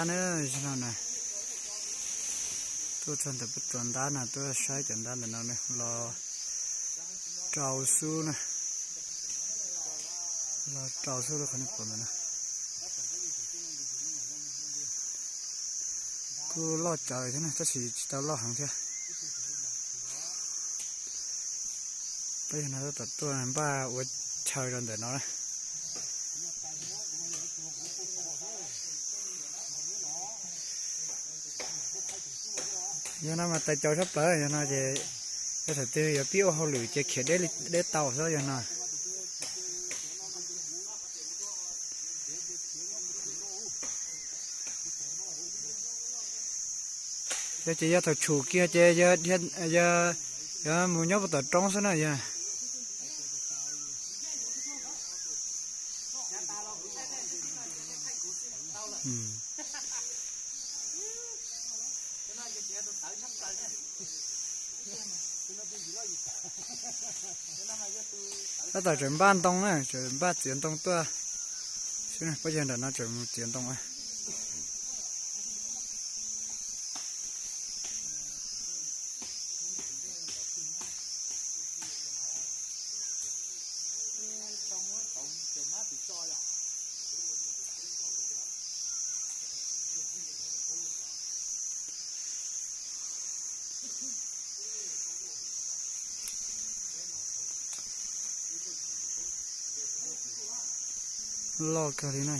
Ntab na, no na, tuaj txog ntawm peb txoj ntab no, tuaj saib cov ntab ntawm no na, los rau xwb na, los rau xwb rau qhov nej pom ntawm no. Kuj loj tsawv thiab na, tab sis tsis tau loj heev thiab. Peb yog no tab tom tuaj npaj ua chaw rau ntawm no na. Yog no mas tais caus tshaj plaws, yog no ces yog thaum twg yuav pib ua hauj lwm ces khiav deb tau xwb yog no. Yog ces yog thaum tshum kiag ces yog mus nyob puag tom roob xwb na yog. Tab tom tseem npaj ntoo na, tseem npaj txiav ntoo tuaj xwb, pab yog nram no tseem mus txiav ntoo. Loj kawg li na.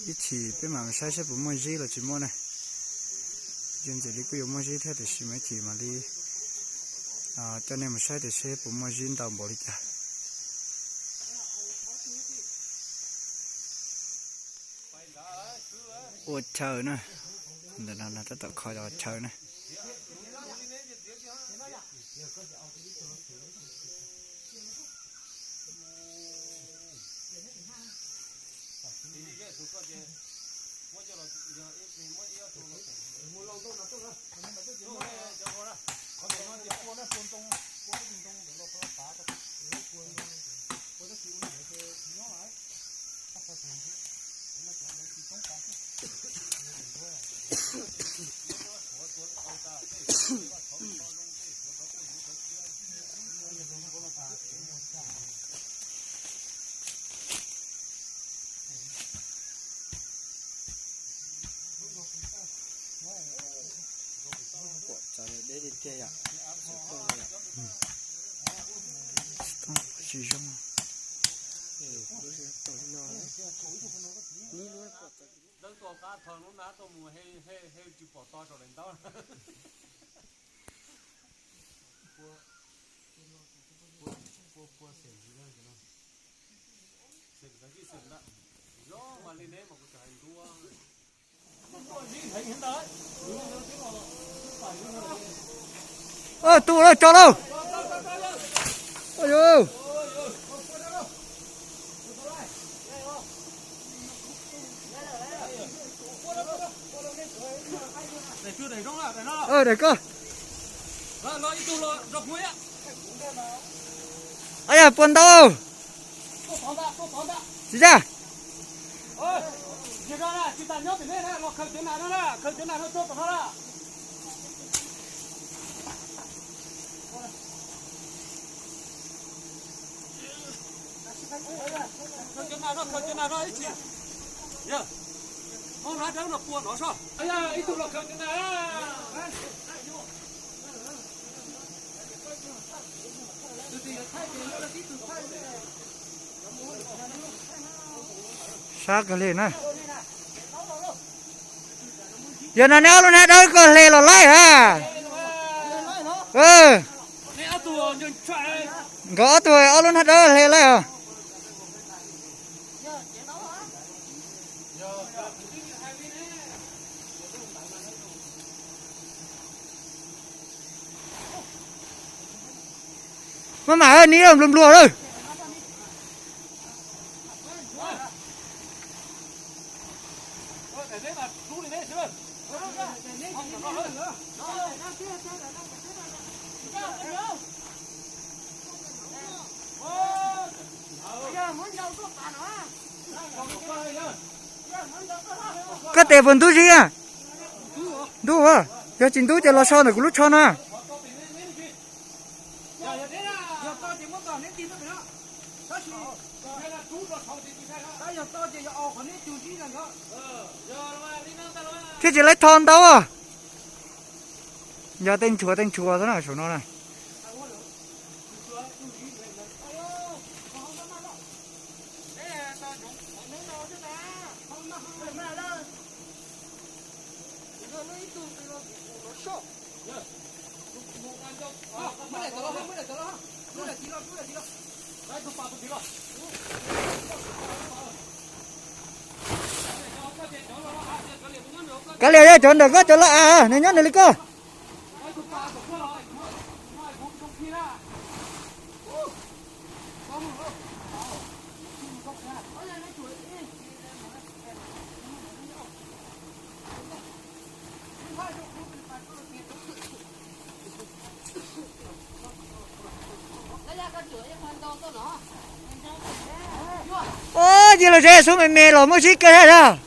Ib chim peb mam saib seb puas muaj zib los tsis muaj na. Yog ntxim li kuj yuav muaj zib thiab tiam sis mas ib chim mam li coj nej mus saib tias seb puas muaj zib ntau npaum li cas. Ua chaw na, ntawm no tab tom kho chaw na. Pom txawv deb tiag tiag yom. Tsis zoo. Dawb tuaj qab tho lub nab tuaj mus he tsis pom to rau daim ntaub. Pua pua xeem ntsis, xeem ntawd tsis xeem ntawd, zoo mas li neb mas kuv tsis hais ntuj. Tus lawm tso lauj. Daim koj. Yog puas ntau? Tsis yog. Sab kawg li na. Yog no neb ob lub hnab dawb koj hle los laij ha. Nkawd ob tug ob lub hnab dawb hle laij os. Maj mam nib nplua nplua lawm. Tes puas ntub zib a? Ntub a. Yog tsis ntub ces los so ntawm kuv lub tsho na. Thiab tsis laib tho ntau. Yog tej nchuav tej nchuav xwb na saum no na. Kav liam, cov ntawm koj cov los as, nws nyob nws li koj. Ua, cia los tsev xub me me los muaj sib kawg thiab.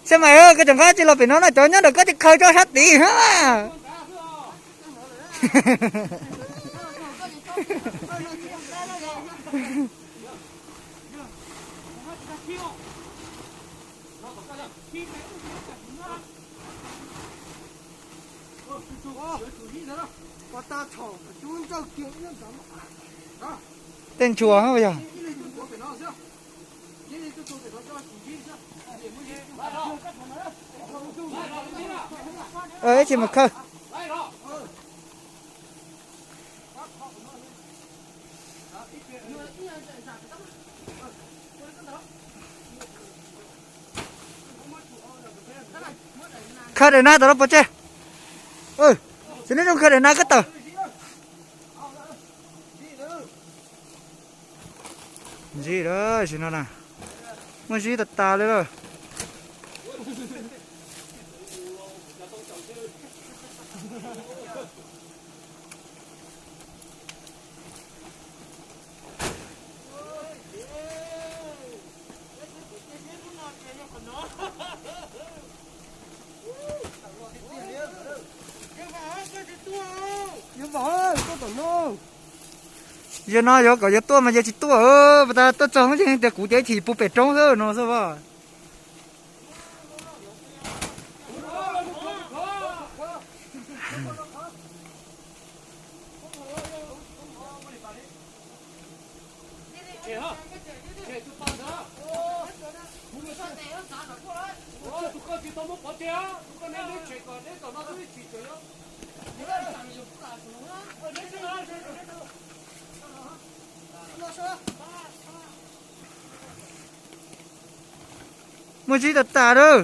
Xib mais, koj tseem nqa tsis los pem no na, cov nyob ntawm koj tsis khaws tso sab tid na. Tej nchuav yog. Ib tsis mus khawb. Khawb daim nab tom no pov tseg. Tsis, neb zoo khawb daim nab kab tawm. Zib lawm, sim no na, muaj zib tas tas li lawm. Yog no yuav kom yuav tuaj mas yog tsis tuaj, pas tas tuaj txog yeej tias kuv tias ib chim pub pem roob xwb no xwb as. Muaj zib tas tas lawm.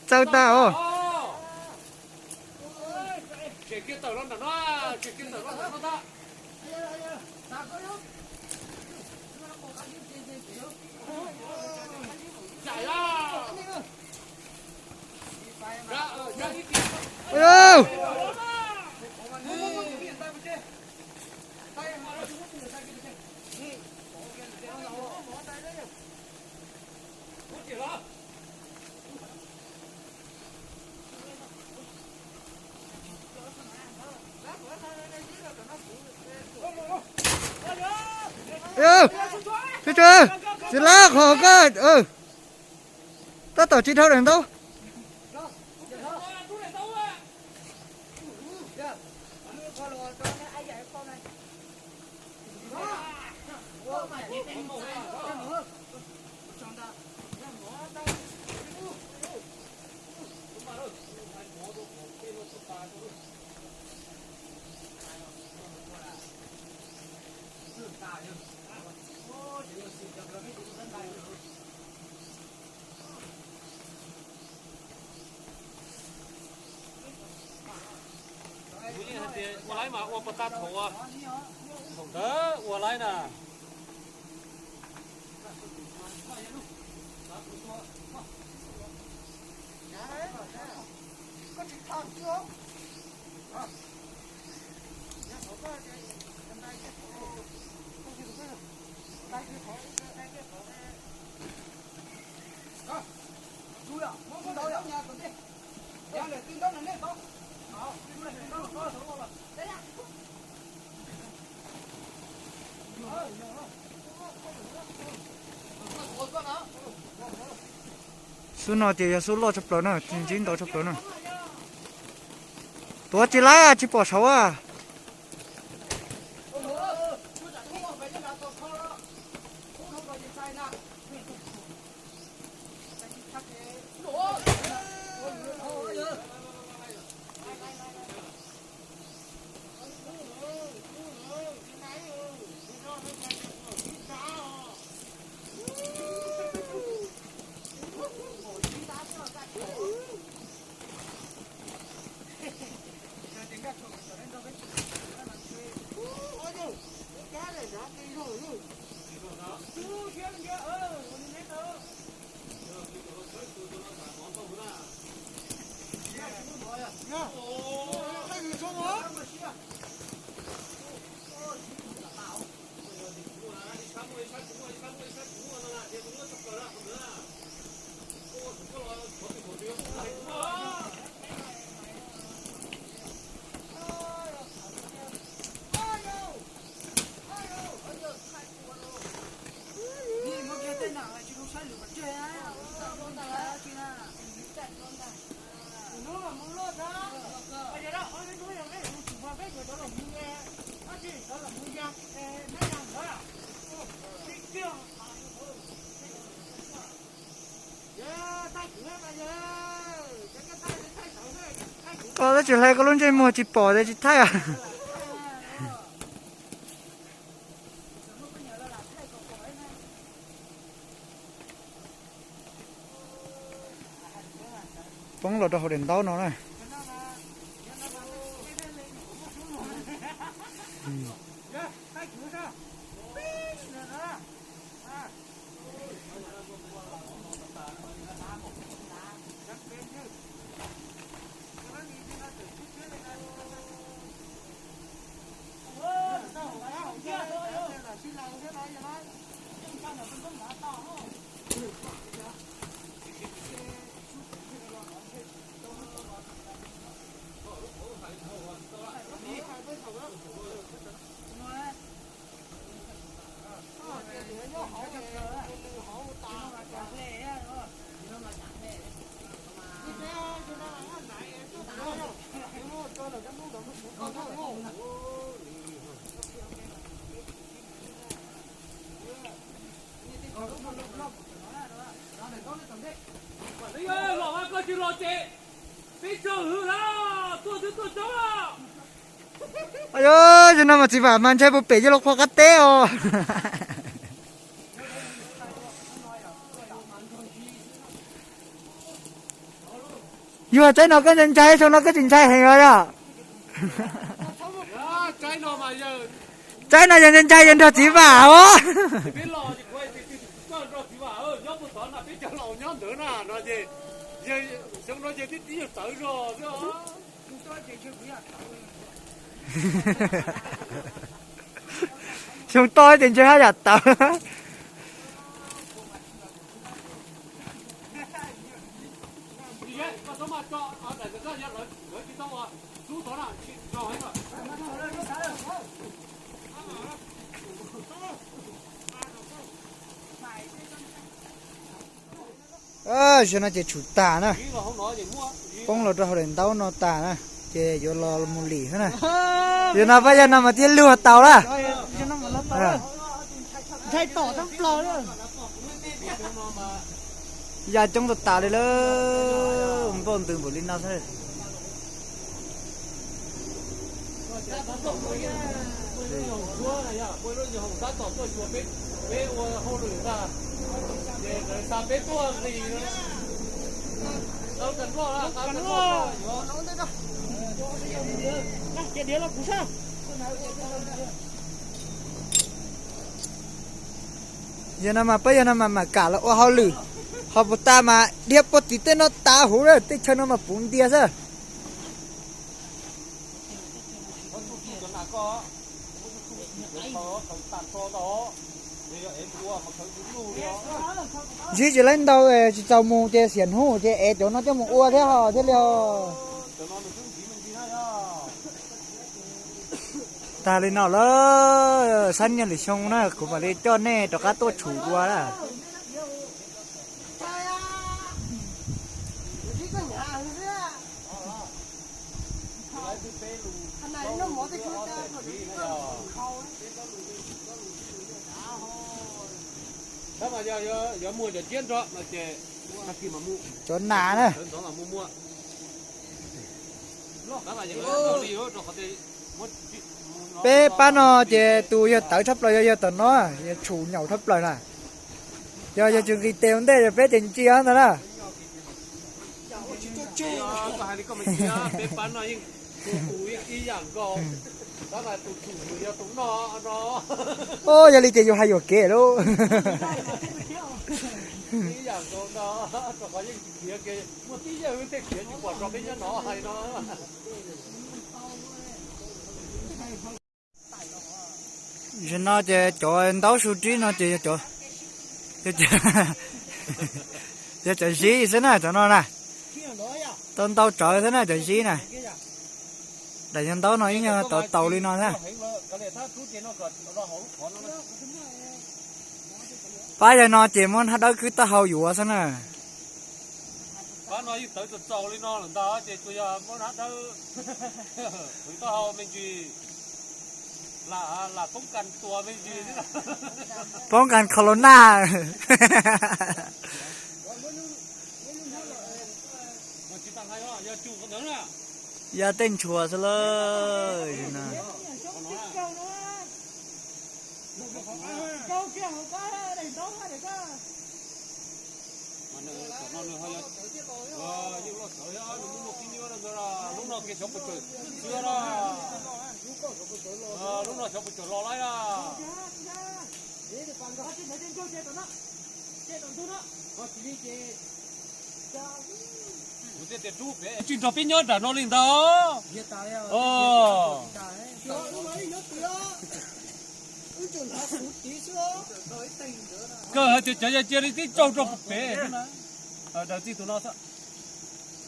Txawj tas os. Tsis lab qhov koj tab tom tsis dhau daim ntaub. Mas ua puas tau thaum, thaum ntawd ua laib na. Xub no ces yog xub loj tshaj plaws na, ntsib ntau tshaj plaws na. Tuav tsis laib, tsis pom saud a. Koj twb tsis hlais koj lub ntsej muag tsis pom ces tsis thaij a. Poob los rau hauv daim ntaub no na. Los mas koj tsis los ces peb tso hwv na, tuaj twb tuaj tso. Yog no mas txiv Vam mas ntshai puag pem coj los qhua qab teb os. Yog tsaib no koj ntshai ntshai, xyoo no koj tsis ntshai heev los yog? Tsaib no yog ntshai ntshai yog nrog txiv Vam os. Xyoo toj ces ntshe haj yam tawv. Zaum no ces tshum tas na, poob los rau hauv daim ntaub no tas na, ces yuav los mus lim na. Zaum no pab yog no mas thiaj luag tau lawm. Ya coob tas tas li lawm, npauj ntws npaum li no xwb. Yog no mas peb yog no mas mam kam los ua hauj lwm, ho puas tas mas dhia puag tim tej no tas huv lawm, tej chaw no mas puv ntiag xwb. Ntsib tsis laib ntau, tsis txaus mus ces xiam hnub ces ev cov no coj mus ua thiab ho thiaj li ho. Tag li no lawm, sab nyiaj lwm xyoo na kuv mam li coj nej rov qab tuaj tshum dua na. Cov nas na. Peb pab no ces tus yawg tawv tshaj plaws yog yawg tom no, yawg tshum nyaum tshaj plaws na. Yog yawg tsis nqis tes ua ntej yog peb ces ntsia ntag na. Yog li ces yus hais yuam kev lauj. Zaum no ces cov ntaub su rib no ces yog cov zib xwb na, cov no na. Tau ntau tsawv xwb na cov zib na. Daim yog ntaub no ib nyuag tau taus li no na. Pab yawg no ces muab hnab dawb kwb taub hau yuav xwb na. Pab no yeej tawv txaus txaus li no lawm ntag ces tsuas yog muab hnab dawb hwv taub hau me ntsis, lam poob kas tua me ntsis xwb. Poob kas kho lo naj. Yog tej ntshua xwb lawm. Lub no kev xyov puas tsaws xwb na. Lub no xyov puas tsaws los lawm na. Kuv thiaj tias rub pem tsis nrog peb nyob nram no li ntag. Kawg hais tias cov yog cia li tib tsaug rau pem. Daws txij tus no xwb.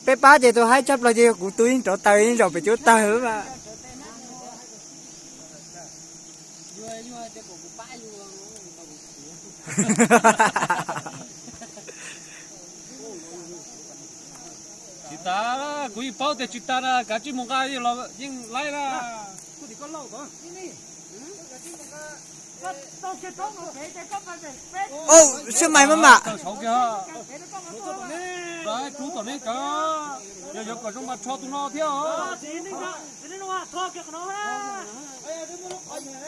Peb pab ces tus haib tshaj plaws ces yog kuv tus yeej rov taws yeej zaum pem cub tawg mas. Tsis tas, kuv yeej paub tias tsis tas na, kav tsij mus nqa los yeej laib na. Sib mais maj mam. Rub tom neb cov, yog yuav kom zoo mas rho tus no thiab os.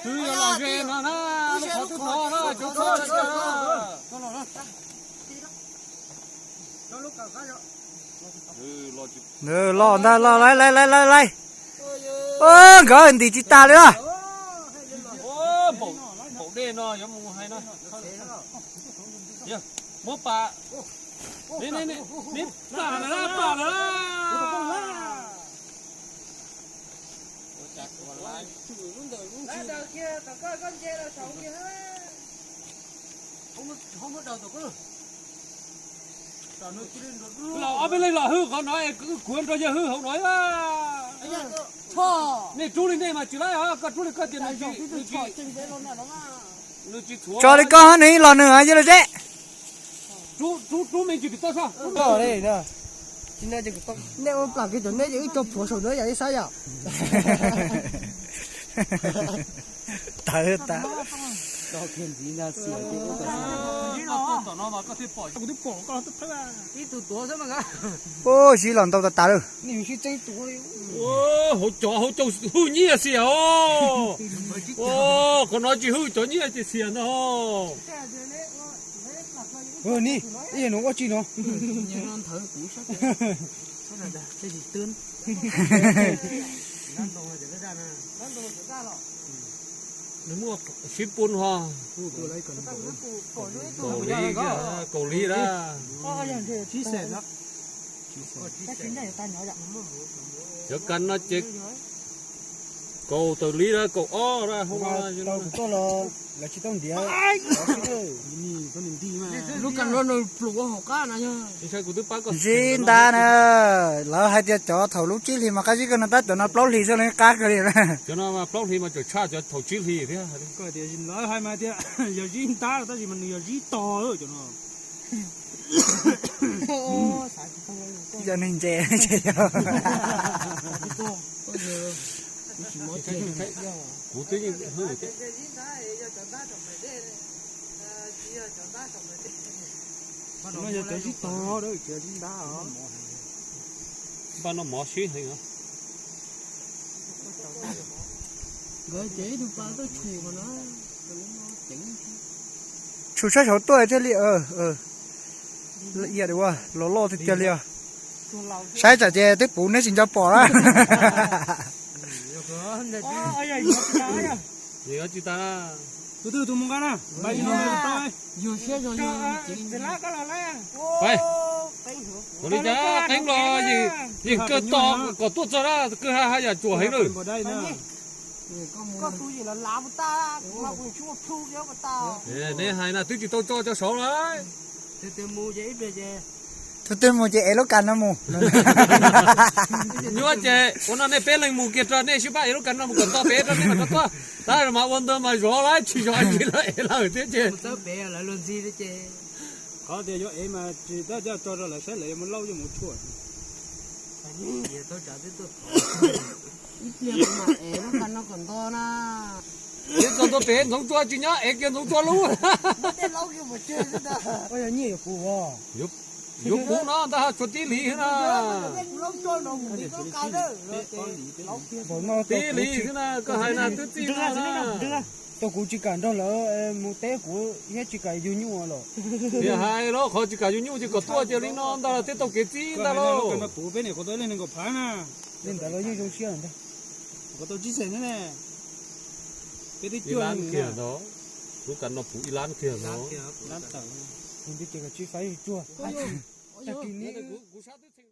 Twb yog los ze no na, lub qhov twb rho na, cov rho. Los ntag, los, laib laib laib laib. Nkawd ntim tsis tas li. Npaum dej no yuav mus hais no. Muab pas, neb plam lawm, plam lawm. Los ob peb leeg los hwj qhov no es kuv nrog yawg hwj hauv no. Nej rub li nej mas tsis laib, koj rub li koj tias nws tsis, nws tsis txhuav. Tso li koj nws los nws yog los zeb. Rub, rub, rub me ntsis tim toj sab. Nej ua plam kiag cov neb ces wb tso plhuav saum no yam li xav yom. Tawv tas. Ub, sib los ntau tas tas lawm. Hauv cov hauv caug hwj nyiaj xiam os. Qhov no tsis hwj cov nyiaj ces xiam ntag. Ib yam no ua tsi no. Ntawd, ntawd, ntawd. Nws muaj sib pun ho. Kaus li, kaus li na. Cov kas no ces kaus taws li na, kaus ob na, hauv no. Lub kas no nws pluav hauv qab na. Zib ntab na, lawv hais tias cov thaum lub tsib hlis mas qab zib kawg no tab cov no plaub hlis xwb los qab kawg li. Cov no plaub hlis mas tseem tshaj cov thaum tsib hlis thiab. Lawv hais mas tias yog zib ntab tab sis mas nws yog zib tog cov no. Yog neeg ntse ces yog. Kuv twb yeej hwj thiab. No yog cov zib tog, cov zib ntab os. Npaj no mov sib heev os. Nkawd ces ib tug pas tuaj tshum no na. Tshum sab saud tuaj thiaj li, ia, los loj tiag tiag li os. Saib tsam ces twb puv neb tsis nco pom na. Tus twg tus mus nqa na? Ua li cas qeeb los yeej kawg to kom tuaj txog na, kawg haj haj yam tsuam heev lawm. Neb hais na twb tsis tau tso cov saud lawm. Tus twg mus ces ev lub kas no mus. Nyuaj ces ua no nej peb leeg mus kiag rau nej sib pab ev lub kas no mus kom nto pem rau nej mam rov tuaj. Tab mas ua ntawd mas zov lawm tsis zov tsis lawv ev lawm thiab ces. Qhov tias yuav ev mas tsis tab coj tso rau lawv saib lawv yuav mus lauj yuav mus tshuaj. Ib pliag kuv mam ev lub kas no kom nto na. Ev txog ntua pem ntxoov tsua tsis nyob ev kiag ntxoov tsua lub. Yuav puv no ntag tshuav tib hlis xwb na. Tib hlis xwb na koj hais na twb txij no na. Tau kuv tsis kam nrog lawv mus teb kuv thiab tsis kam yug nyuj los. Tias hais los qhov tsis kam yug nyuj ces kom tuaj ces li no ntag los thiaj tau kev txib ntag lauj. Li ntawd los yeej zoo siab ntag. Ib lab kiag ntag, lub kas no puv ib lab kiag ntag. Kuv twb ces kom tsis faib cuag. Tag kis ni kuv sab twb txheej.